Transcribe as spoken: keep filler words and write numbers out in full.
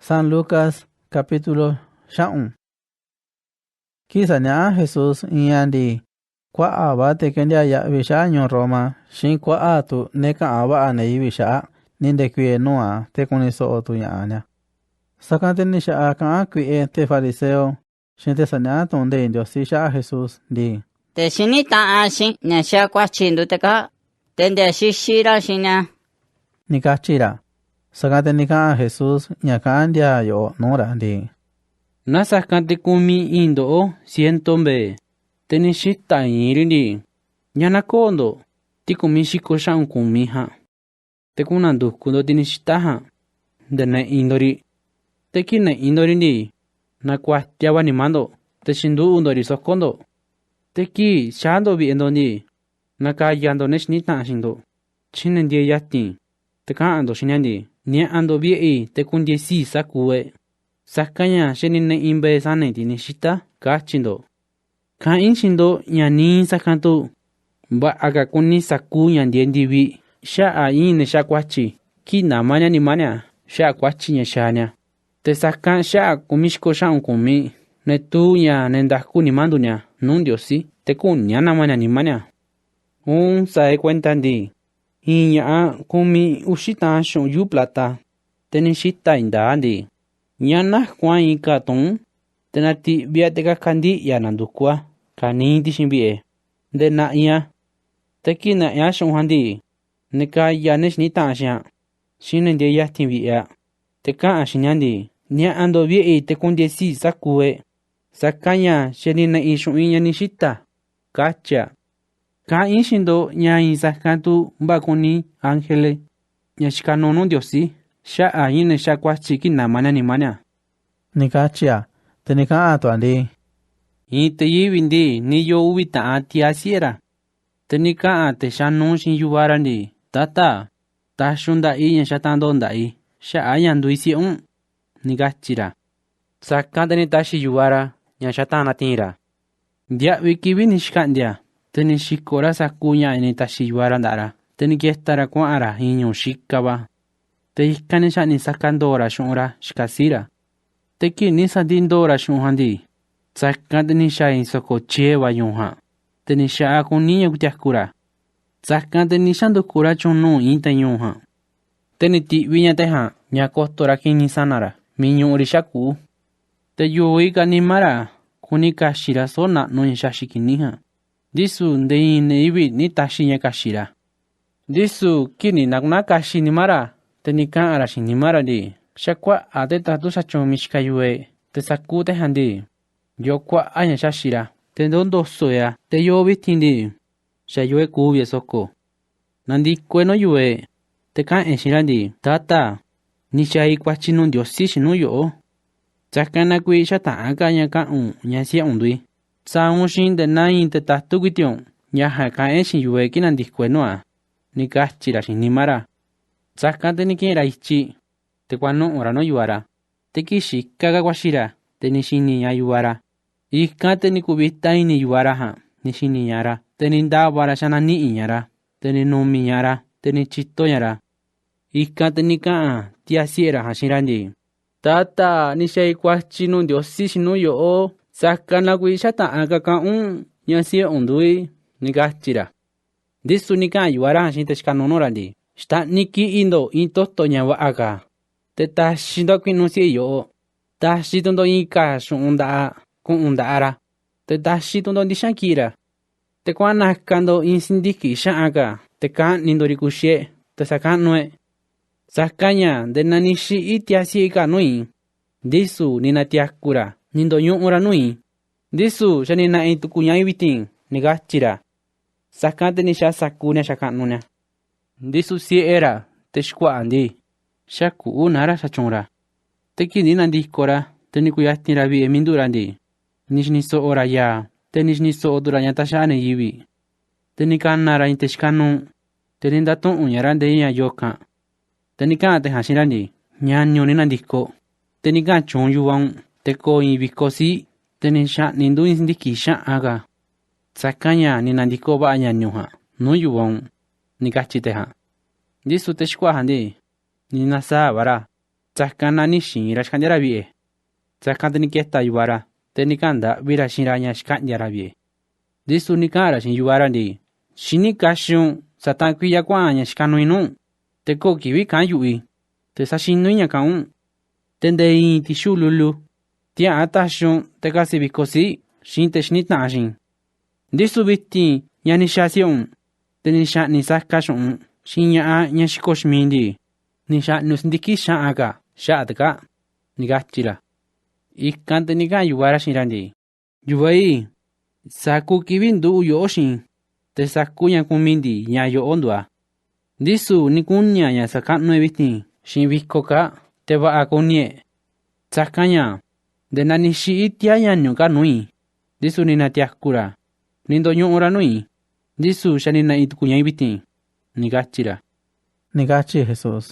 San Lucas capítulo xaꞌu̱n. Kii̱ꞌ saniaꞌá Jesús iinꞌ a̱ ndii, kuaꞌa̱ꞌ va̱ te̱ ke̱ndiaa̱ꞌ yaꞌviꞌ xaꞌa̱ꞌ ñu̱u̱ Roma xiinꞌ kuaꞌa̱ꞌ tu̱ ne̱ kaꞌán va̱ꞌa̱ ne̱ yivi̱ꞌ xaꞌa̱ꞌ ni̱ nde̱ku̱i̱e̱e̱ nuu̱ꞌ a̱ te̱ ku̱ni̱ so̱ꞌo̱ tu̱ ña̱ꞌaꞌ ni̱a̱. Sa̱kanꞌ te̱ ni̱ xa̱ꞌaꞌ kaꞌán kuiꞌe te̱ fariseo xiinꞌ te̱ saniaꞌá tu̱ꞌu̱n nde̱iꞌ Ndiosí xaꞌa̱ꞌ Jesús ndii: ―Te̱ xiní taꞌanꞌ xiinꞌ ne̱ xaaꞌ ku̱a̱tyi̱ nduuꞌ te̱ kaa̱ꞌ, te̱ nde̱e̱ xixiꞌ ra̱ xiinꞌ ni̱a̱ ―ni̱ katyi̱ ra̱. Sa̱kanꞌ te̱ ni̱ kaꞌa̱n Jesús ña̱ kaꞌán ndi̱a̱a̱ yoꞌoꞌ nuu̱ꞌ ra̱ ndii: ―Naaꞌ sa̱kanꞌ te̱ kumiꞌ i̱i̱n ndoꞌó ciento mbe̱e̱, te̱ ni̱ xita̱ꞌ iinꞌ riꞌ ndii, ¿ñáá nä̱ko̱o̱ ndo̱ꞌ ti̱ ku̱miꞌ xi̱ko̱ xaꞌu̱n ku̱miꞌ ja̱a̱nꞌ, te̱ kuꞌu̱n na̱ndu̱kuꞌ ndo̱ꞌ tiꞌ ni̱ xita̱ꞌ ja̱a̱nꞌ nde̱e̱ neꞌiꞌ ndo̱ꞌ riꞌ? Te̱ kii̱ꞌ neꞌiꞌ ndo̱ꞌ riꞌ ndii, na̱ku̱a̱tiaꞌ va̱ nimá ndo̱ꞌ, te̱ tyi̱nduꞌu̱ꞌ ndo̱ꞌ riꞌ soko̱ ndo̱ꞌ. Te̱ kii̱ꞌ xaa̱ ndo̱ꞌ vi̱ꞌe̱ ndo̱ꞌ ndii, na̱ka̱ya̱ ndo̱ꞌ ne̱ xiní taꞌanꞌ xiinꞌ ndo̱ꞌ, xiinꞌ ne̱ ndieeꞌ ya̱ti̱n, te̱ kaꞌa̱n ndo̱ꞌ xiinꞌ ni̱a̱ ndii: “Ni̱a̱ꞌa̱ ndo̱ꞌ vi̱ꞌe̱ i̱ te̱ ku̱ndi̱e̱e̱ sii̱ꞌ sa̱kuuꞌ e̱ꞌ, sa̱kanꞌ ña̱ xa̱ ni̱ ne̱ꞌi̱ mbe̱e̱ sana̱ i̱ tiꞌ ni̱ xita̱ꞌ”, katyi̱ ndo̱ꞌ. Kaꞌán i̱ xiinꞌ ndo̱ꞌ ña̱ niiꞌ sa̱kanꞌ tu̱ va̱ꞌa̱ ka̱ kuni sa̱kuuꞌ ña̱ ndieeꞌ ndi̱viꞌ xaꞌa̱ꞌ i̱i̱n ne̱ xaaꞌ ku̱a̱tyi̱ kii̱ꞌ nama̱ ni̱a̱ nimá ni̱a̱ xaꞌa̱ꞌ ku̱a̱tyi̱ ña̱ xaaꞌ ni̱a̱, te̱ sa̱kanꞌ xaꞌa̱ꞌ ku̱miꞌ xi̱ko̱ xaꞌu̱n ku̱miꞌ ne̱ tuu ña̱ ne̱ nda̱ku nimá nduuꞌ ni̱a̱ nuu̱ꞌ Ndiosí, te̱ küní a̱ na̱ma̱ ni̱a̱ nimá ni̱a̱. Uun sa̱a̱ e̱ꞌ kuenta ndii, i̱i̱n ña̱ꞌaꞌ kumiꞌ uxi̱ taꞌan xu̱ꞌunꞌ yuu̱ꞌ plata, te̱ ni̱ xita̱ i̱i̱n nda̱a̱ꞌ a̱ ndii, ¿ñáá näkuuꞌ a̱ i̱i̱n ka̱ tu̱n, te̱ na̱ti̱ꞌviꞌ a̱ te̱ ka̱ka̱ ndiꞌi̱ a̱ na̱ndu̱kuꞌ a̱ ka̱niiꞌ ti̱xi̱n vi̱ꞌe̱ nde̱e̱ na̱ꞌi̱ a̱? Te̱ kii̱ꞌ na̱ꞌi̱ a̱ xu̱ꞌunꞌ ja̱a̱nꞌ ndii, ne̱ ka̱ya̱ ne̱ xiní taꞌanꞌ xiinꞌ aꞌ, xiinꞌ ne̱ ndieeꞌ ya̱ti̱n vi̱ꞌe̱ aꞌ, te̱ kaꞌa̱n a̱ xiinꞌ ni̱a̱ ndii: “Ni̱a̱ꞌa̱ ndo̱ꞌ vi̱ꞌe̱ i̱ te̱ ku̱ndi̱e̱e̱ sii̱ꞌ sa̱kuuꞌ e̱ꞌ, sa̱kanꞌ ña̱ xa̱ ni̱ ne̱ꞌi̱ i̱ xu̱ꞌunꞌ i̱ ña̱ ni̱ xita̱”, katyi̱ a̱. Kaꞌán i̱ xiinꞌ ndo̱ꞌ ña̱ i̱i̱n sa̱kanꞌ tu̱ va̱ kuni ángele, ña̱ xikaꞌ nuuꞌ nuu̱ꞌ Ndiosí, xaꞌa̱ꞌ ña̱ ne̱ xaaꞌ ku̱a̱tyi̱ kii̱ꞌ nama̱ ni̱a̱ nimá ni̱a̱ ―ni̱ katyi̱ a̱. Te̱ ni̱ kaꞌa̱n tu̱ a̱ ndii: ―I̱i̱n te̱ yivi̱ꞌ ndii, ni̱ yoo̱ uvi̱ taꞌan tiaa̱ siꞌe̱ ra̱. Te̱ ni̱ kaꞌa̱n te̱ xanuuꞌ xiinꞌ yu̱vaꞌ ra̱ ndii: “Tata, ta̱xi̱ u̱nꞌ nda̱ꞌaꞌ i̱ ña̱ xataꞌa̱n ndo̱o̱ nda̱ꞌaꞌ i̱ xaꞌa̱ꞌ a̱ ña̱ nduuꞌ i̱ siꞌe̱ u̱nꞌ”, ni̱ katyi̱ ra̱. Sa̱kanꞌ te̱ ni̱ ta̱xi̱ yu̱vaꞌ ra̱ ña̱ xataꞌa̱n na̱ti̱i̱n ra̱. Ndiaꞌviꞌ kivi̱ꞌ ni̱ xkaꞌndi̱a̱, te̱ ni̱ xi̱ko̱ꞌ ra̱ sa̱kuuꞌ ña̱ ni̱ ta̱xi̱ yu̱vaꞌ ra̱ nda̱ꞌaꞌ ra̱, te̱ ni̱ ke̱ta̱ ra̱ kuaꞌa̱n ra̱ i̱i̱n ñu̱u̱ xikaꞌ va̱, te̱ i̱kanꞌ ni̱ xa̱ꞌni̱ꞌ saka ndo̱o̱ ra̱ xu̱ꞌunꞌ ra̱ xikaꞌ sii̱ꞌ ra̱. Te̱ kii̱ꞌ ni̱ sa̱ndi̱ꞌi̱ ndo̱o̱ ra̱ xu̱ꞌunꞌ ja̱a̱nꞌ ndii, sa̱kanꞌ te̱ ni̱ xa̱a̱ i̱i̱n so̱ko̱ tyiee̱ va̱ ñu̱u̱ ja̱a̱nꞌ, te̱ ni̱ xa̱ꞌaꞌ kuní ña̱ ku̱ti̱a̱ku̱ ra̱. Sa̱kanꞌ te̱ ni̱ xa̱ndu̱kuꞌ ra̱ tyu̱u̱n nuu̱ꞌ i̱i̱n te̱ ñu̱u̱ ja̱a̱nꞌ, te̱ ni̱ ti̱ꞌviꞌ ña̱ꞌaꞌ te̱ ja̱a̱nꞌ ña̱ ko̱to̱ ra̱ ki̱ni̱ sana̱ ra̱ miiꞌ ñuꞌuꞌ riꞌ xakuú. Te̱ yu̱viꞌ ka̱ nimá ra̱ kuni ka̱xi̱ꞌ ra̱ soo̱ꞌ naꞌnuꞌ ña̱ xaxi̱ꞌ kiní ja̱a̱nꞌ, ndisu̱ nde̱e̱ i̱i̱n ne̱ yivi̱ꞌ nï̱ ta̱xi̱ ña̱ ka̱xi̱ꞌ ra̱. Ndisu̱ kii̱ꞌ ni̱ na̱ku̱naa̱ kaxiꞌ nimá ra̱, te̱ ni̱ kaꞌa̱n ra̱ xiinꞌ nimá ra̱ ndii: “Xakuaꞌa̱ꞌ te̱ tatu xatyuunꞌ miiꞌ xikaꞌ yu̱vaꞌ e̱ꞌ, te̱ sa̱kuuꞌ te̱ ja̱a̱nꞌ ndii, yoo kuaꞌa̱ꞌ ña̱ xaxi̱ꞌ ra̱, te̱ ndoo̱ ndo̱so̱ꞌ e̱ꞌ a̱, te̱ yoo vi̱ti̱n ndii, xa̱ yoo e̱ꞌ ku̱vi̱ e̱ꞌ so̱ko̱. Na̱ndi̱koꞌ e̱ꞌ nuu̱ꞌ yu̱vaꞌ e̱ꞌ, te̱ kaꞌa̱n e̱ꞌ xiinꞌ ra̱ ndii: Tata, ni̱ xa̱a̱ i̱ ku̱a̱tyi̱ nuu̱ꞌ Ndiosí xiinꞌ nuu̱ꞌ yoꞌó. Sa̱kanꞌ na kuiiꞌ xätaꞌán ka̱ ña̱ kaꞌa̱n u̱nꞌ ña̱ siꞌe̱ u̱nꞌ nduuꞌ i̱. Sa̱a̱ u̱nꞌ xiinꞌ i̱ nde̱e̱ naa i̱i̱n te̱ tatú ku̱i̱ti̱ꞌ u̱nꞌ ña̱ ja̱a̱nꞌ kaꞌán e̱ꞌ xiinꞌ yu̱vaꞌ e̱ꞌ kii̱ꞌ na̱ndi̱koꞌ e̱ꞌ nuu̱ꞌ a̱”, ni̱ katyi̱ ra̱ xiinꞌ nimá ra̱. Sa̱kanꞌ te̱ ni̱ ki̱ꞌi̱n ra̱ i̱tyiꞌ, te̱ kuanuꞌu̱ꞌ ra̱ nuu̱ꞌ yu̱vaꞌ ra̱. Te̱ kii̱ꞌ xikaꞌ ka̱ ku̱a̱xi̱ ra̱, te̱ ni̱ xi̱ni̱ ña̱ꞌaꞌ yu̱vaꞌ ra̱. I̱kanꞌ te̱ ni̱ ku̱vi̱ta i̱ni̱ yu̱vaꞌ ra̱ ja̱a̱nꞌ ni̱ xi̱ni̱ ña̱ꞌaꞌ ra̱, te̱ ni̱ nda̱va̱ ra̱ xana̱ niꞌi̱ꞌ ña̱ꞌaꞌ ra̱, te̱ ni̱ nu̱mi̱ ña̱ꞌaꞌ ra̱, te̱ ni̱ tyi̱to ña̱ꞌaꞌ ra̱. I̱kanꞌ te̱ ni̱ kaꞌa̱n tiaa̱ siꞌe̱ ra̱ ja̱a̱nꞌ xiinꞌ ra̱ ndii: “Tata, ni̱ xa̱a̱ i̱ ku̱a̱tyi̱ nuu̱ꞌ Ndiosí xiinꞌ nuu̱ꞌ yoꞌó, sa̱kanꞌ na kuiiꞌ xätaꞌán ka̱ kaꞌán u̱nꞌ ña̱ siꞌe̱ u̱nꞌ nduuꞌ i̱”, ni̱ katyi̱ ra̱. Ndisu̱ ni̱ kaꞌa̱n yu̱vaꞌ ra̱ ja̱a̱nꞌ xiinꞌ te̱ xikaꞌ nuuꞌ nuu̱ꞌ ra̱ ndii: “Xta̱ꞌniꞌ kiꞌi̱ꞌ ndo̱ꞌ i̱i̱n toto̱ ña̱ va̱ꞌa̱ ka̱, te̱ ta̱xi̱ ndo̱ꞌ a̱ ku̱ꞌi̱n nuu̱ꞌ siꞌe̱ yoꞌoꞌ. Ta̱xi̱ tu̱ ndo̱ꞌ i̱i̱n ka̱a̱ xu̱ꞌunꞌ nda̱ꞌaꞌ ku̱ꞌu̱n nda̱ꞌaꞌ ra̱, te̱ ta̱xi̱ tu̱ ndo̱ꞌ ndixa̱nꞌ kiꞌi̱ꞌ ra̱. Te̱ kuaꞌa̱n na̱ka̱ ndo̱ꞌ i̱i̱n si̱ndiki̱ꞌ xa̱ꞌa̱n ka̱ te̱ ka̱ꞌni̱ꞌ ndo̱ꞌ riꞌ kuxiꞌ e̱ꞌ te̱ sa̱kaꞌnuꞌ e̱ꞌ. Sa̱kanꞌ ña̱ nde̱e̱ naa ni̱ xiꞌi̱ tiaa̱ siꞌe̱ kaa̱ꞌ nuu̱ꞌ i̱, ndisu̱ ni̱ na̱ti̱a̱ku̱ ra̱ ni̱ ndo̱ñuꞌuꞌ ra̱ nuu̱ꞌ i̱, ndisu̱ xa̱ ni̱ na̱ꞌi̱ tu̱ku̱u̱ ña̱ꞌaꞌ i̱ vi̱ti̱n”, ni̱ katyi̱ ra̱. Sa̱kanꞌ te̱ ni̱ xa̱a̱ sa̱kuuꞌ ni̱a̱ xakaꞌnuꞌ ni̱a̱. Ndisu̱ siꞌe̱ ra̱, te̱ xkuaꞌa̱ꞌ ndii, xäkuꞌú naá ra̱ xatyuunꞌ ra̱. Te̱ kii̱ꞌ ni̱ na̱ndi̱koꞌ ra̱, te̱ ni̱ ku̱ya̱ti̱n ra̱ vi̱ꞌe̱ miiꞌ nduꞌu̱ꞌ ra̱ ndii, ni̱ xi̱ni̱ so̱ꞌo̱ ra̱ ya̱a̱, te̱ ni̱ xi̱ni̱ so̱ꞌo̱ tu̱ ra̱ ña̱ taxaꞌa ne̱ yivi̱ꞌ. Te̱ ni̱ ka̱na̱ ra̱ i̱i̱n te̱ xikaꞌ nuuꞌ, te̱ ni̱ nda̱tuꞌu̱nꞌ ña̱ꞌaꞌ ra̱ nde̱e̱ i̱i̱n ña̱ yoo ka̱nꞌ. Te̱ ni̱ kaꞌa̱n te̱ ja̱a̱nꞌ xiinꞌ ra̱ ndii: “Ña̱ni̱ u̱nꞌ ni̱ na̱ndi̱koꞌ, te̱ ni̱ kaꞌa̱n tyuunꞌ yu̱vaꞌ u̱nꞌ te̱ ko̱o̱ i̱i̱n vi̱koꞌ sii̱ꞌ, te̱ ni̱ xa̱ꞌni̱ꞌ ndu̱ i̱i̱n si̱ndiki̱ꞌ xa̱ꞌa̱n ka̱, sa̱kanꞌ ña̱ ni̱ na̱ndi̱koꞌ va̱ꞌa̱ ña̱ni̱ u̱nꞌ ja̱a̱nꞌ nuu̱ꞌ yu̱vaꞌ u̱nꞌ”, ni̱ katyi̱ te̱ ja̱a̱nꞌ. Ndisu̱ te̱ xkuaꞌa̱ꞌ ja̱a̱nꞌ ndii, ni̱ na̱saa̱ꞌ va̱ ra̱, sa̱kanꞌ na nï̱ xi̱i̱n ra̱ xkaꞌndi̱a̱ ra̱ vi̱ꞌe̱. Sa̱kanꞌ te̱ ni̱ ke̱ta̱ yu̱vaꞌ ra̱, te̱ ni̱ kaꞌa̱n ndaꞌvi ra̱ xiinꞌ ra̱ ña̱ xkaꞌndi̱a̱ ra̱ vi̱ꞌe̱. Ndisu̱ ni̱ kaꞌa̱n ra̱ xiinꞌ yu̱vaꞌ ra̱ ndii: ―Xiní kaxiꞌ u̱nꞌ sa̱taꞌanꞌ kuiya̱ kuaꞌa̱n ña̱ xikaꞌ nuuꞌ i̱ nuu̱ꞌ u̱nꞌ, te̱ köo̱ꞌ kivi̱ꞌ kaꞌa̱n yu̱ꞌuꞌ i̱, te̱ sa̱xinú i̱ ña̱ kaꞌán u̱nꞌ. Te̱ nde̱e̱ i̱i̱n ti̱xuꞌu̱ꞌ lulu tiäa̱ꞌan ta̱xi̱ u̱nꞌ te̱ ka̱si̱ vi̱ko̱ sii̱ꞌ xiinꞌ te̱ xiní taꞌanꞌ xiinꞌ i̱. Ndisu̱ vi̱ti̱n ña̱ ni̱ xa̱a̱ siꞌe̱ u̱nꞌ, te̱ ni̱ xa̱ꞌni̱ꞌ saka xiinꞌ u̱nꞌ xiinꞌ ña̱ꞌaꞌ ña̱ xiko̱ꞌ xiinꞌ mi̱iꞌ ndii, ni̱ xa̱ꞌni̱ꞌ u̱nꞌ si̱ndiki̱ꞌ xa̱ꞌa̱n ka̱ xaꞌa̱ꞌ te̱ kaa̱ꞌ ―ni̱ katyi̱ ra̱. I̱kanꞌ te̱ ni̱ kaꞌa̱n yu̱vaꞌ ra̱ xiinꞌ ra̱ ndii: ―Yu̱vaꞌ i̱, sa̱kuuꞌ kivi̱ꞌ nduꞌu̱ꞌ yoꞌó xiinꞌ i̱, te̱ sa̱kuuꞌ ña̱ kumiꞌ i̱ ndii, ña̱ yoꞌó nduuꞌ a̱. Ndisu̱ ni̱ kuni̱a̱ ña̱ sa̱kaꞌnuꞌ e̱ꞌ vi̱ti̱n xiinꞌ vi̱koꞌ kaa̱ꞌ te̱ va̱ꞌa̱ kuni e̱ꞌ, sa̱kanꞌ ña̱ nde̱e̱ naa ni̱ xiꞌi̱ tiaa̱ ña̱ni̱ u̱nꞌ kaa̱ꞌ nuu̱ꞌ i̱, ndisu̱ ni̱ na̱ti̱a̱ku̱ ra̱, ni̱ ndo̱ñuꞌuꞌ ra̱ nuu̱ꞌ i̱, ndisu̱ xa̱ ni̱ na̱ꞌi̱ tu̱ku̱u̱ ña̱ꞌaꞌ i̱ vi̱ti̱n ―ni̱ katyi̱ ra̱. Ni̱ katyi̱ Jesús.